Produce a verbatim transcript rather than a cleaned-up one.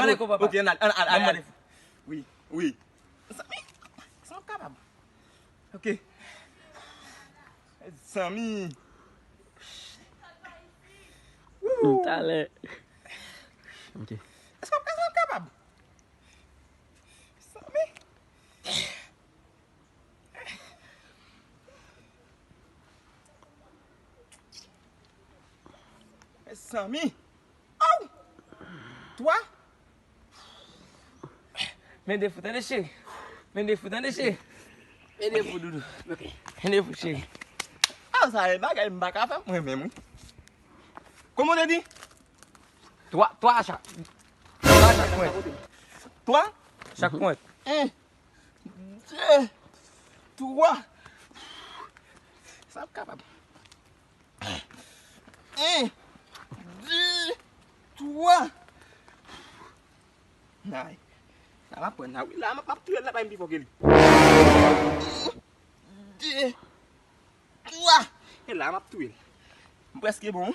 Mande ko, papa. Ok, ann al, ann al, ann al, ann al. Wi, wi. Zanmi, sa m kapab. Ok. Zanmi. Talè. Ok. Èske w, èske w kapab? Zanmi. Mezanmi. Aw! Twa. Men defo, tande cheri. Men defo, tande cheri. Men defo, doudou. Men defo, cheri. Aw, sa e bagay m pa ka fè mwen menm, wi. Kòman w te di? Twa, twa chak. Twa chak pwen. Twa? Chak pwen. En, de, twa. Sa ap kapab. En, de, twa. Ay. La m ap pran la, wi. La m ap, m ap touye l la, bay m pi fò ke li. En, de, twa. E la m ap touye l. M prèske bon.